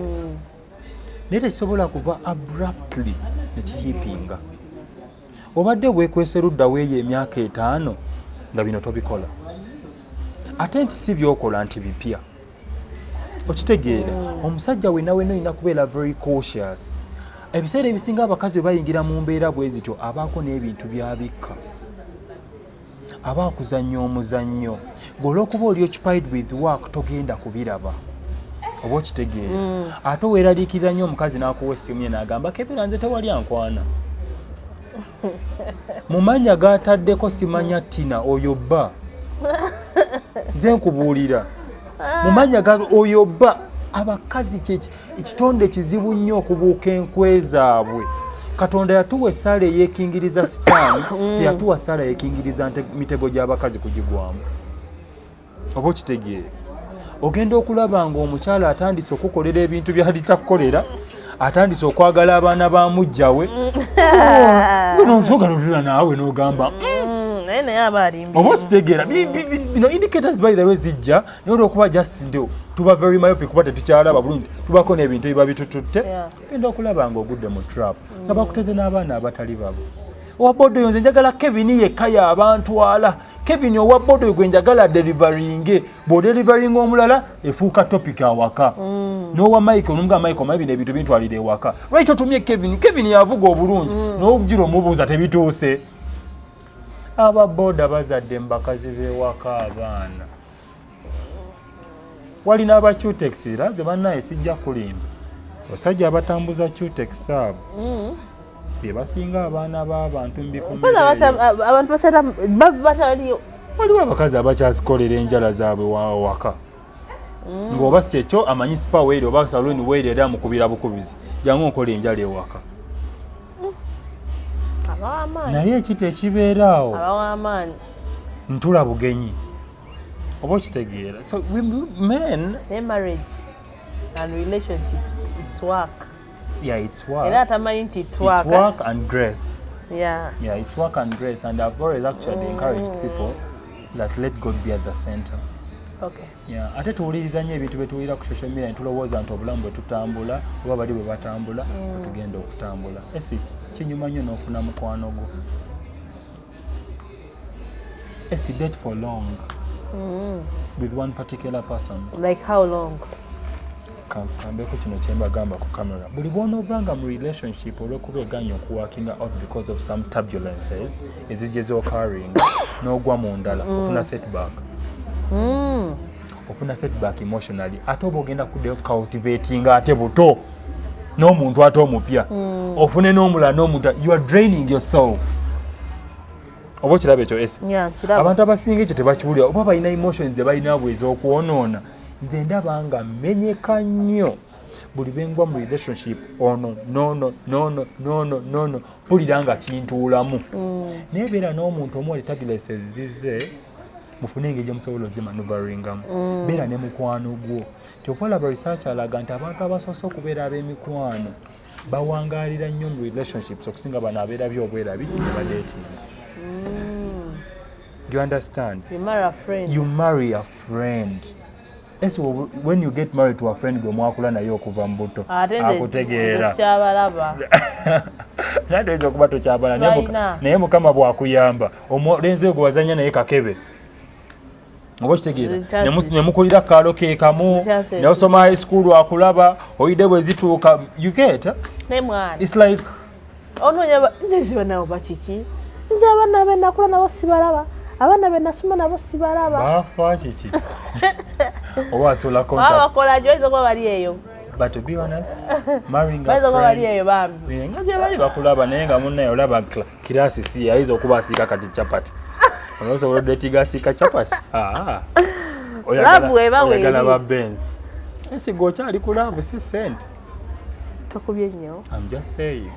naye tekisobola kuva abruptly nekihipinga. Obadde bwekwese ludda weeyo emyaka 5 nga bino tobikola, ate nti si byokola nti bipya, okitegeera? Omusajja wenna wenna olina kubeera very cautious. Ebiseera ebisinga abakazi bwe bayingira mu mbeera bwe zityo, abaako n'ebintu byabikka, aba akuzannya omuzannyo ng'olwokuba oli occupied with work, togenda kubiraba, oba okitegeera? Ate weeraliikirira nnyo. Omukazi n'akuwa essimu ye n'agamba, "Kebera, nze tewali ankwana." Mu mannya g'ataddeko simanya Tina oyo bba, nze nkubuulira, mu mannya ga oyo bba. Abakazi ekitonde kizibu nnyo okubuuka enkwe zaabwe. Katonda yatuwa essaala eyeekingiriza sitaani, teyatuwa ssaala yeekingiriza mitego gy'abakazi kugigwamu, oba okitegeere? Ogenda okulaba ng'omukyala atandise okukolera ebintu byali takukolera, atandise okwagala abaana ba mujjawe, nosooka notula naawe n'ogamba, Naye naye aba alimbi. Oba okitegeera? Bino indicators, by the way, zijja, naye olwokuba just ndi tuba very myopic, kuba tetukyalaba bulungi, tubako n'ebintu ebiba bitututte. Genda okulaba nga ogudde mu trap, nga bakuteze n'abaana abatali babo. Owa boda oyo, nze njagala Kevin yekka y'abantwala. Kevin owa boda oyo gwe njagala deliveringe. Bw'odeliveringa omulala, efuuka topic awaka. N'owa Mike onomuga, "Mike, omanyi bino ebintu bintwalira ewaka, lwaki totumye Kevin? Kevin yavuga obulungi." N'ogira omubuuza tebituuse. Ababoda bazadde mu bakazi b'ewaka abaana. Walina aba Cutex, era ze bannaye sijja kulimba, basajja abatambuza Cutex abo be basinga abaana b'abantu mu Mpozi bikomero. Abantu bakyaliyo? Waliwo abakazi abakyazikolera enjala zaabwe waka, ng'oba si ekyo amanyi spa weeri oba saloon weeri, era amukubira bukubizi, "Jangu nkola enjala ewaka." Abawamaanyi. Naye ekita ekibeera awo, Abawamaanyi. ntula bugenyi, oba okitegeera? So men Naye marriage and relationships, it's work. Yeah, it's work. Era atamanyi nti it's It's work. Work and grace. Yeah, it's work and grace, and I've always actually encouraged people that let God be at the center. Yeah, ate tuwuliriza nnyo ebintu bye tuwulira ku social media ne tulowooza nti obulamu bwe tutambula oba bali bwe batambula bwe tugenda okutambula. Esi kinyuma nnyo n'ofuna mukwano gwo. Esi, date for long with one particular person. Like how long? Kambeko kino kyembagamba ku camera: buli bw'onoovanga mu relationship olw'okuba eganye okuworkinga out because of some turbulences ezijja ezoccurring, n'ogwa mu ndala, ofuna setback, ofuna setback emotionally. Ate oba ogenda kuddayo cultivating ate buto n'omuntu ate omupya, ofune n'omulala n'omuntu, you are draining yourself. Oba okiraba ekyo, esi? Yeah, kiraba. Abantu abasinga ekyo tebakiwulira, oba balina emotions ze balina bwe ez'okwonoona. Nze ndaba nga menyeka nnyo buli bengwa mu relationship ono nono nono nono nono, mpulira nga kintuulamu. Naye beera n'omuntu omu, oli zize, mufune engeri gyemusobola ozimaneuveringamu. Beera ne mukwano gwo. Kyova olaba research alaga nti abantu abasoose okubeera ab'emikwano bawangaalira nnyo mu relationships okusinga bano abeerabye obwerabi ne badeetinga. You understand? You marry a friend. You marry a friend. Esi when you get married to a friend gwe mwakula naye okuva mu buto, Ate nze akutegeera. nze kyabalaba. Naye toyinza okuba tokyabala, naye Sibalina. Naye Mukama bw'akuyamba, omulenzi oyo gwe wazanya naye kakebe, oba okitegeera? Ne mukulira kaalo ke kamu, ne osoma high school, akulaba oyidde bwe zituuka, you get, eh? Naye mwana, It's like onoonya neziba nabo bakiki. Nze abaana be nakula nabo sibalaba, abaana be nasoma nabo sibalaba. Bafa kiki oba asula Baba contact. bakola ki? Bayinza okuba bali eyo. But to be honest, marrying a Bayinza okuba bali friend eyo bambi. Eh, nga gye bali bakulaba, naye nga munnaye olaba kirasi si ayinza okuba asiika kati chapati. Osobola odatinga asiika chapati? Ah. Love eba Oyagala weeri. ba Benz, esiga okyali ku love, si sente. Tokubye nnyo. I'm just saying,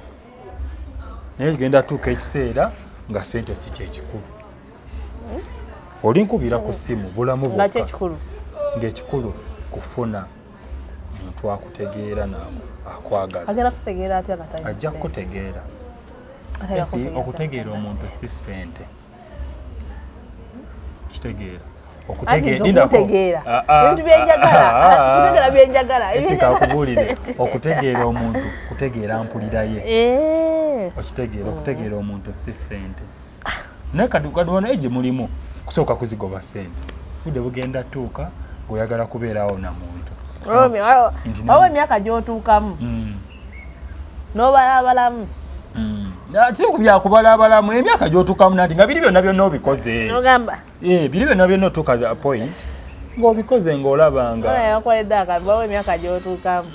naye genda tuuka ekiseera nga sente si kyekikulu. Oli nkubira ku ssimu bulamu Nga bwokka. kyekikulu? Ng'ekikulu kufuna muntu akutegeera naako akwagala. Agenda kutegeera atya nga talina Ajja ssente? kukutegeera. Agenda Esi, kutegeera atya okutegeera nga talina omuntu ssente? si ssente. Kitegeera. Anti nze Lindako. okuntegeera, Ah, ah, ebintu byenjagala, ah, ah, kutegeera byenjagala. Esi, Ebyenjagala kakubuulire. ssente. Okutegeera omuntu kutegeera mpulira ye. Eh. Okitegeera? Okutegeera omuntu si ssente. Naye kati kati wano egi mulimu kusooka kuzigoba ssente, budde bugenda tuuka ng'oyagala kubeerawo na muntu. Nti Waliwo emyaka gy'otuukamu n'obalabalamu. Si ku byakubalabalamu, emyaka gy'otuukamu nanti nga biri byonna byonna obikoze. Nogamba Eh, biri byonna byonna otuuka a point ng'obikoze, ng'olaba nga yakoledde akambi. Waliwo emyaka gy'otuukamu,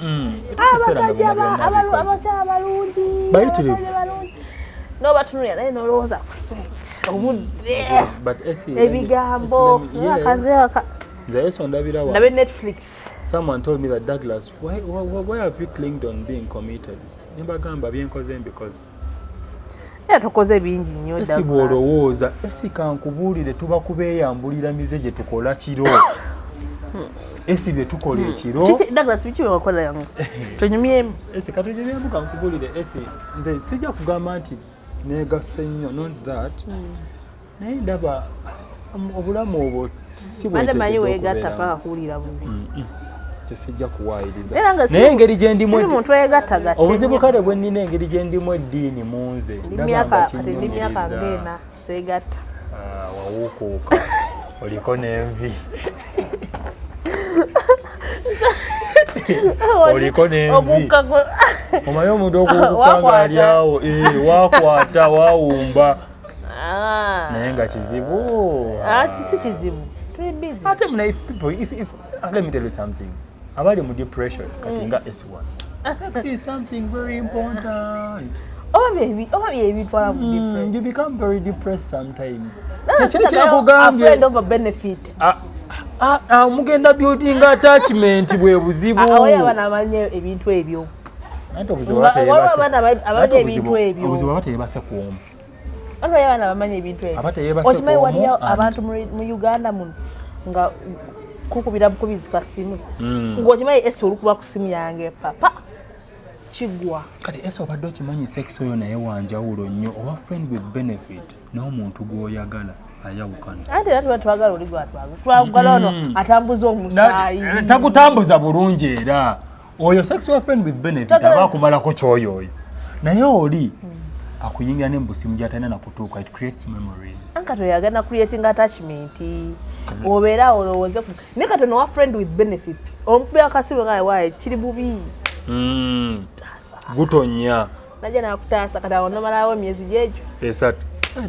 ekiseera nga abasajja byonna byonna obikoze. abakyala balungi, Bayitirivu. abasajja balungi, n'obatunulira naye n'olowooza ku ssente, obudde, But Esi, ebigambo. Esi, yes. Akaze Nze Esi ondabira wa ndabe Netflix. Someone told me that, "Douglas, why have you clinged on being committed?" Nimbagamba byenkoze mbikoze. Era tokoze bingi nnyo, Esi, Douglas. bw'olowooza, esi, kankubuulire, tuba kubeeyambulira mize gye tukola kiro. Esi, bye tukola ekiro. Kiki, Douglas, biki bye wakola yange tonyumyemu? Esi, katunyumyemu. Kankubuulire, esi, nze sijja kugamba nti neegasse nnyo, not that, naye ndaba obulamu obwo si Ate manyi bwenteekeddwa weegatta okubeeramu. paka kuwulira bubi. Tesijja kuwaayiriza, Era nga naye engeri gye ndimu siri muntu weegatta gatte obuzibu nnyo. kale bwe nnina, engeri gye ndimu eddiini mu nze, Ndi ndaba nga myaka kati ndi myaka kinnyumiriza. ng'ena seegatta. Ah, wawuukuuka, oliko n'envi, oliko n'envi. Okukka Omanyi omuntu okuwukuka nga Wakwata. ali awo, eh, wakwata wawumba, Ah. naye nga kizibu. Ah, si kizibu, tuli busy. Ate muna, if people if let me tell you something, abali mu depression kati nga S1, sex is something very important. Oba byebitwala mu different. You become very depressed sometimes. Naye Kyekiri a kyekugambye. friend of a benefit. Ah, ah, ah, mugenda building attachment, bwe buzibu. Awo abaana abanye ebintu ebyo. Anti obuzibu Waliwo abaana abanye anti ebintu ebyo. Obuzibu aba teyebase ku omu. Waliwo abaana abamanyi ebintu ebyo. Aba teyeebase Okimanyi ku omu waliyo abantu mu Uganda muno nga kukubira bukubizi kasimu, ng'okimanyi esi olukuba ku simu yange papa kigwa. Kati ese obadde okimanyi sex oyo naye wanjawulo nnyo, owa friend with benefit n'omuntu gw'oyagala ayawukana? Anti era tuba twagala oli gwatwagala, twagala ono atambuza omusaayi. Takutambuza bulungi. Era oyo sex wa friend with benefit aba akumalako kyoyo oyo, naye oli akuyingira ne mu busimu gy'atalina nakutuuka. It creates memories. Anka toyagala creating attachment, obeera olowooze naye katono wa friend with benefit omukubira akasimu nga waaye kiri bubi. Gutonya. Najja nakutaasa, kati awo nomalawo emyezi gyegyo. 3.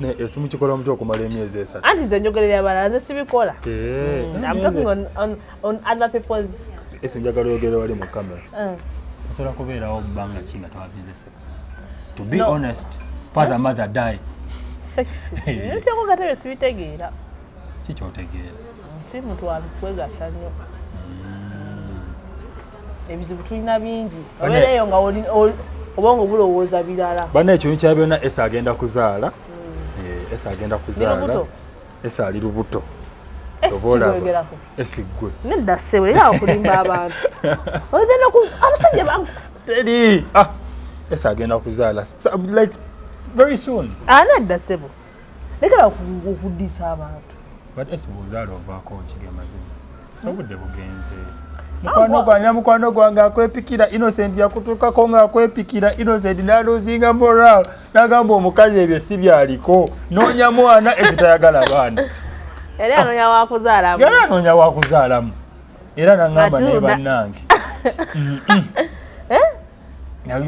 Eh, esimu kikola mutya okumala emyezi 3? Anti nze njogerera abalala, nze sibikola. Eh, I'm talking on other people's. Esi, njagala oyogere wali mu kamera. Osobola kubeerawo bbanga ki nga tewavinze sex, to be No. honest? Father, mother die. Sex. Ntyako gatebe sibitegeera. Ki kyotegeera? Si muntu wakwegatta nnyo. Ebizibu tulina bingi. Obeereyo nga obwongo bulowooza birala. Banna, ekintu kya byonna, Esa agenda kuzaala. Esa agenda kuzaala. Lubuto? Esa ali lubuto. Esi Oba olaba. kyogerako. Esi gwe. Nedda ssebo, era okulimba abantu. Ogenda ku abasajja ba Teri, ah, Esa agenda kuzaala like very soon. Ah, nedda ssebo. Lekera okuddisa abantu. But esi bw'ozaala ovaako kige mazima, so obudde bugenze. Mukwano gwange, mukwano gwange akwepikira Innocent, yakutuukako ng'akwepikira Innocent, n'alosinga moral, n'agamba omukazi ebyo si byaliko, noonya mwana. Esi tayagala baana. Yali anoonya wakuzaalamu. Yali anoonya wakuzaalamu era naŋŋamba naye Matilda. Bannange,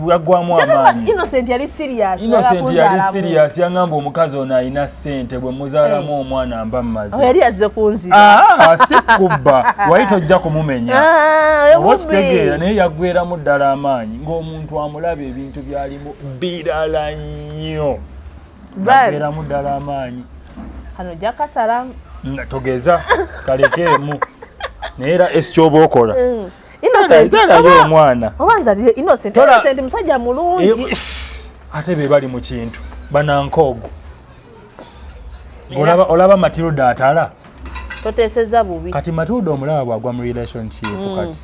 yaggwamu amaanyi. Innocent yali serious. Innocent yali serious, yaŋŋamba omukazi ono alina ssente, bwe muzaalamu omwana mba mmaze. Yali yazze kunzira. Ah, si kubba, wali tojja kumumenya. Ah, oba okitegeera, naye yaggweramu ddala amaanyi ng'omuntu amulaba ebintu byalimu birala nnyo. Yaggweramu ddala amaanyi. Kano ojja kasalamu. Togeza, kalekeemu, naye era esi kyoba okola, Innocent. zaalayo omwana. Oba nzalire Innocent. Innocent musajja mulungi. Ate be bali mu kintu banankoogo. Olaba, olaba Matilda atala. Toteesezza bubi. Kati Matilda omulaba bwagwa mu relationship, kati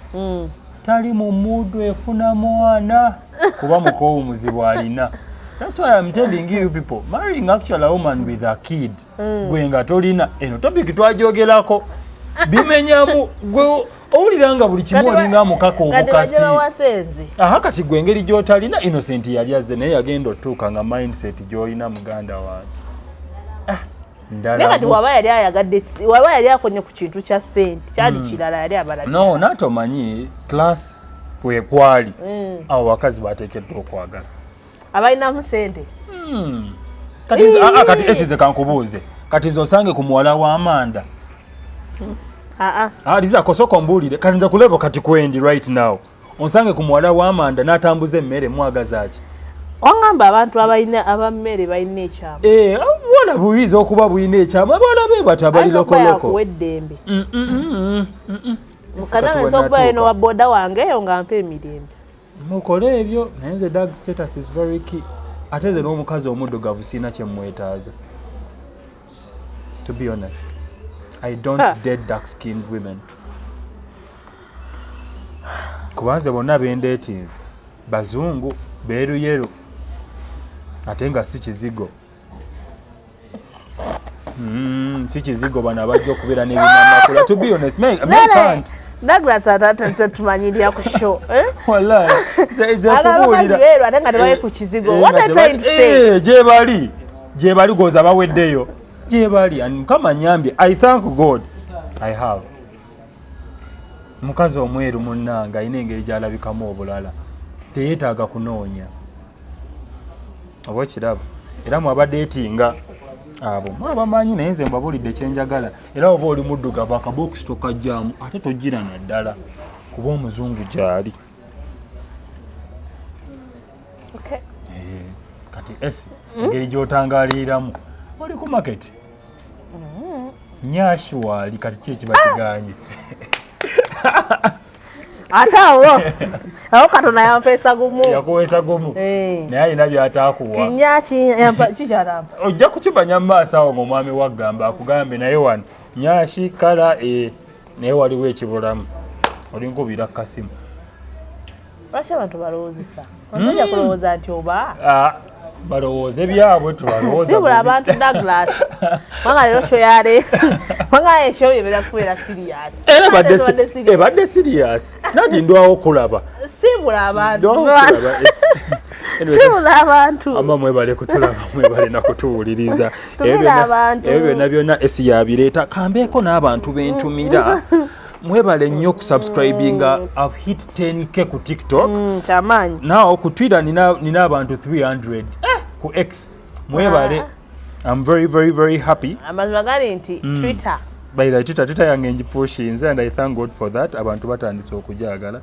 tali mu mood efuna mwana kuba mukoowu muzibu alina. That's why I'm telling you people, marrying actual a woman with a kid, gwe nga tolina, eno topic twajogerako, bimenyamu gwe owulira nga buli kimu olinga mukaka Kati obukasi. bajja bawasenze. Aha, kati gwe engeri gy'otalina, Innocent yali azze, naye yagenda otuuka nga mindset gy'olina, muganda wange, ah, Naye kati ndala waba yali ayagadde, waba yali akonye ku kintu kya ssente, kyali kirala, yali abala. No, naate omanyi class kwekwali awo bakazi bateekeddwa okwagala Abalinamu ssente. Kati ah, kati esize kankubuuze, kati nze osange ku muwala w'amanda. Aa. Aliza kosooka ombuulire, kati nze ku level kati kwendi right now, onsange ku muwala w'amanda n'atambuza emmere, mwagaza ki? Waŋŋamba abantu abalina abammere balina ekyama. Eh, obuwala buyinza okuba bulina ekyama, abawala be bato abali lokoloko. Yakuwa eddembe. Kati Kanange nsobola okuba wenatuuka. eno wa boda wange eyo nga mpa emirembe. Mukole ebyo, naye nze dag status is very key. Ate nze n'omukazi omuddugavu siina kyemwetaaza, to be honest. I don't date dark skinned women, kubanze bonna bendeetinze bazungu beeruyeru, ate nga si kizigo. Si kizigo bano abajja okubeera n'ebinamakula, to be honest, me can't. Douglas atatandise tumanyirira ku show, eh? Wallahi, nze Abakazi kubuulira. beeru ate nga tebali ku kizigo. Eh, What nga are you trying to say? Eh, gyebali, gyebali, goza baweddeyo, gyebali. And Mukama nyambye, I thank God I have mukazi omweru munnange, alina engeri gyalabikamu obulala, teyeetaaga kunoonya, oba okiraba. Era mwabadeetinga abo mwabamanyi, naye nze mbabulidde kyenjagala. Era oba oli muddugavu, akabokisi tokajjaamu, ate togira naddala kuba omuzungu gyali. Okay. Eh, kati esi engeri gy'otangaliramu oli ku market, nyashi waali, kati ki ekiba kiganye? Ate awo Katonda yampeesa gumu. Yakuweesa gumu. Eh. Naye alina byataakuwa. Kinyaki yampa kikyalampa. Ojja kukimanya mu maaso awo ng'omwami waggamba akugambe, naye wano nyashi kala e, naye waliwo ekibulamu, olinkubira kasimu. Lwaki abantu balowoozesa? Ojja kulowooza nti oba Ah, balowooze byabwe, tubalowooza sibula bubi. abantu. Douglas, kubanga leero show yale, kubanga eshow ebeera kubeera serious. Era badde Ebadde serious. Ebadde serious nanti ndwawo okulaba. Sibula abantu. Ndwawo okulaba. Anyway, Sibula abantu. ama mwebale kutulaba, mwebale nakutuwuliriza. Tumira Ebyo byonna- abantu. Ebyo byonna byonna esi yabireeta. Kambeeko n'abantu bentumira, mwebale nnyo okusubscribinga. I've hit 10K ku TikTok. Kyamaanyi. Now ku Twitter nina abantu 300, ku X. Mwebale, I'm very very very happy. Amazima gali nti Twitter By the way, Twitter yange ngipushinze and I thank God for that. Abantu batandise okugyagala.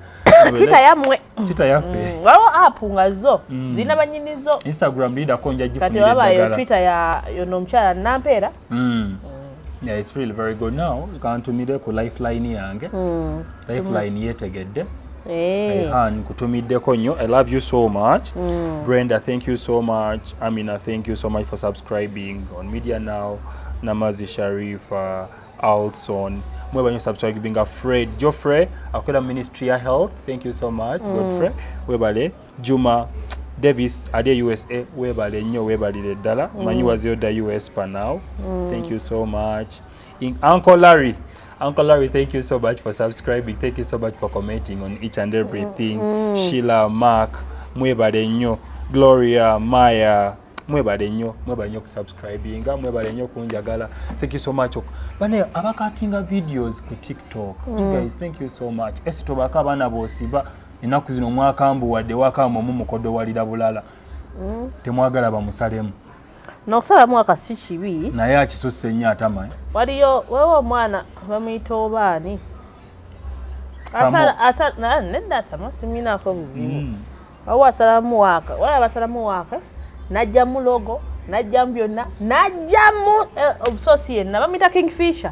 Twitter yammwe. Twitter yaffe. Waliwo app nga zo zirina banyinizo. Instagram lindako, nja Kati gifunira wabayo eddagala. Twitter ya yono omukyala Nampeera. Yeah, it's really very good. Now, kantumire ku lifeline yange. Lifeline yetegedde. Eh. Han, nkutumiddeko nnyo. I love you so much. Brenda, thank you so much. Amina, thank you so much for subscribing on Media Now. Namazi Sharif, Alson. Mwebale nnyo subscribing. Fred, Geoffrey, akola Ministry ya Health. Thank you so much, Godfrey. Webale. Juma Davis, ali USA. Webale nnyo, webalire ddala. Manyi wazioda US per now. Thank you so much. Uncle Larry. Uncle Larry, thank you so much for subscribing. Thank you so much for commenting on each and everything. Sheila, Mark, mwebale nnyo. Gloria, Maya, mwebale nnyo, mwebale nnyo kusubscribinga, mwebale nnyo kunjagala. Thank you so much. Bane abakatinga videos ku TikTok. You guys, thank you so much. Esi tobako abaana b'osiba ennaku zino mwakambuwadde wakamu omu mukodowalira bulala. Temwagala bamusalemu. N'okusalamu aka si kibi. Naye akisusse ennyo atamanyi. Waliyo wewe omwana bamuyita obaani. Samo. Nedda, Samo siminaako buzibu. Waliwo asalamu waaka, waliwo abasalamu waaka najjamu logo, najjamu byonna, najjamu obusosi yenna, bamuyita Kingfisher.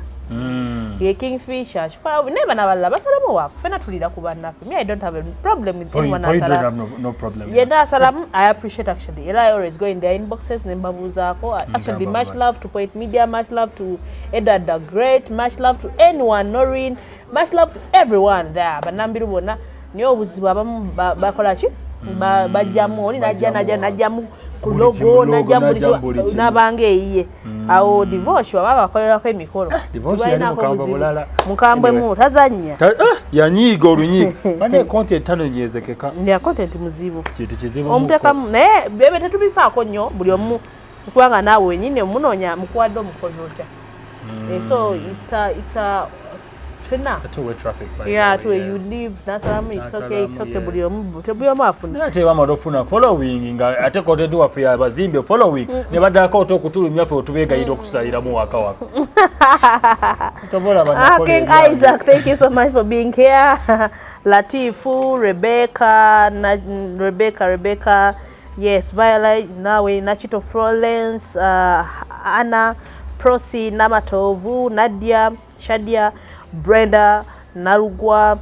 Ye Kingfisher kikola, naye bano abalala basalamu waaka, ffenna tulira ku bannaffe. Me, I don't have a problem with For you, anyone for you don't asala have no problem. Yenna asalamu, I appreciate actually. Era I always go in their inboxes ne mbabuuzaako. Actually, Ngamba much bye. Love to Point Media, much love to Edward the Great, much love to anyone, Norin, much love to everyone there, bannambiru bonna. Naye obuzibu abamu bakola ki? Bajjamu oli najja najja Bajjamu. Najjamu ku Buli logo. kimu logo, Najjamu buli najjamu buli kimu. Nabanga eyiye awo Divoshi waba bakolerako emikolo. Divoshi yali Tebalinaako mukambwe buzibu. bulala. Mukambwe. Anyway. Mu tazannya. Ah, yanyiiga olunyiiga bane content tanonyezekeka. Ya content muzibu. Kintu kizibu. Omuteekamu, naye byebyo tetubifaako nnyo buli omu, kubanga naawe wenyini omunoonya mukuwadde omukozi otya. Eh, so it's a fenna. Two-way traffic, by Yeah, the to way, you yes. live nasalamu, it's okay, it's Nasalamu, okay, buli yes. omu buli omu afuna. Naye ate bamala ofuna following nga ate content waffe abazimbye following ne baddako ate okutulumya ffe otubeegayira okutusaliramu waka waffe. Tobola. Ah, King Isaac, thank you so much for being here. Latifu, Rebecca, Rebecca, Rebecca, yes, Violet, Nawe, Nachito Florence, Anna, Prosi, Namatovu, Nadia, Shadia, Brenda, Narugwa,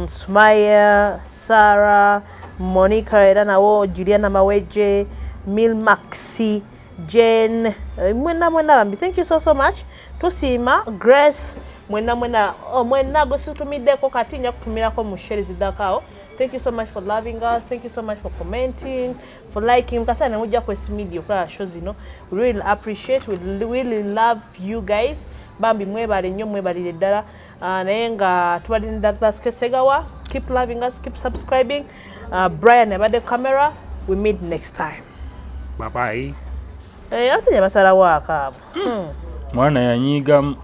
Sumaya, Sarah, Monica, era nawo, Juliana Maweje, Milmaxi, Jane, mwena mwena bambi, thank you so so much. Tusiima Grace, mwena mwena, oh, mwena gwe situmiddeko kati nja kutumirako mu share ziddako awo. Thank you so much for loving us. Thank you so much for commenting, for liking. Mukasana ne mujja ku media okulaba show zino. We really appreciate, we really love you guys. Bambi mwebale nnyo, mwebalire ddala. Naye nga tubadde ne Douglas Kesegawa. Keep loving us, keep subscribing. Brian abadde camera. We meet next time. Bye bye. Eh, abasajja basalawo akaabo. Mwana yanyiigamu.